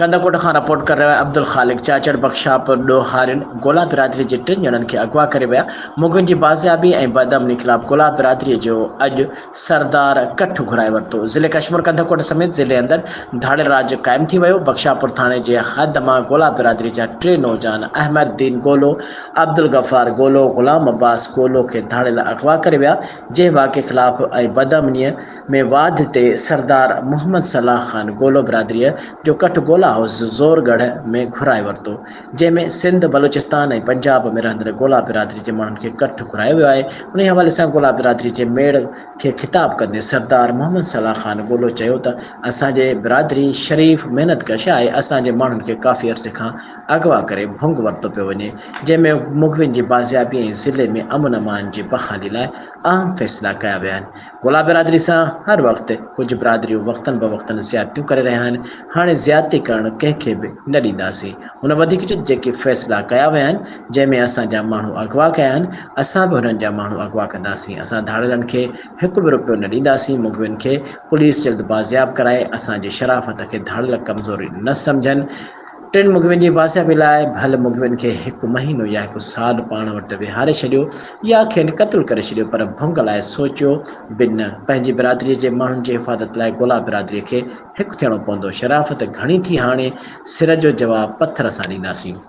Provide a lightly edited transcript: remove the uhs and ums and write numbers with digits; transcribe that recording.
ڪنڌڪوٽ کان رپورٽ ڪري رهيو آهي عبدالخالق چاچڙ بخشاپور ڏوهارين گولا برادري جي ٽن ڄڻن کي اغوا ڪري ويا مغوين جي بازيابي ۽ بدامني خلاف گولا برادري جو اڄ سردار ڪٺ گهرائي ورتو ضلعي ڪشمور ڪنڌڪوٽ سميت ضلعي اندر ڌاڙيل راڄ قائم ٿي ويو بخشاپور ٿاڻي جي حد مان گولا برادري جا ٽي نوجوان احمد دين گولو عبدالغفار گولو غلام عباس گولو کي ڌاڙيل اغوا ڪري ويا جنهن واقعي خلاف ۽ بدامني ۾ واڌ تي سردار محمد صلاح خان گولو برادريء جو ڪٺ گولا هائوس زور ڳڙهه ۾ گهرائي ورتو، جنهن ۾ سنڌ، بلوچستان ۽ پنجاب ۾ رهندڙ گولا برادري جي ماڻهن کي ڪٺ گهرايو ويو آهي. انهي حوالي سان گولا برادري جي ميڙ کي خطاب ڪندي سردار محمد صلاح خان گولو چيو ته اسان جي برادري شريف محنت ڪش آهي، اسان جي ماڻهن کي ڪافي عرصي کان اغوا ڪري ڀنگ ورتو پيو وڃي، جنهن ۾ مغوين جي بازيابي ۽ ضلعي ۾ امن امان جي بحالي لاء اهم فيصلا ڪيا ويا آهن. گولا برادري سان هر وقت ڪجهه برادريون وقتن بوقتن زيادتيون ڪري رهيا آهن، هاڻي زيادتي ڪرڻ ڪنهن کي به نه ڏينداسين. هن وڌيڪ چيو ته جيڪي فيصلا ڪيا ويا آهن، جنهن ۾ اسان جا ماڻهو اغوا ڪيا آهن، اسان به انهن جا ماڻهو اغوا ڪنداسين، اسان ڌاڙيلن کي هڪ به رپيو نه ڏينداسين، مغوين کي پوليس جلد بازياب ڪرائي، اسان جي شرافت کي ڌاڙيل ڪمزوري نه سمجهن. ٽن مغوين جي بازيابي لاء ڀل مغوين کي هڪ مهينو يا هڪ سال پاڻ وٽ ويهاري ڇڏيو يا کين قتل ڪري ڇڏيو پر ڀنگ لاء سوچيو به نه. پنهنجي برادريء جي ماڻهن جي حفاظت لاء گولا برادريء کي هڪ ٿيڻو پوندو. شرافت گهڻي ٿي هاڻي سر جو جواب پٿر سان ڏينداسين.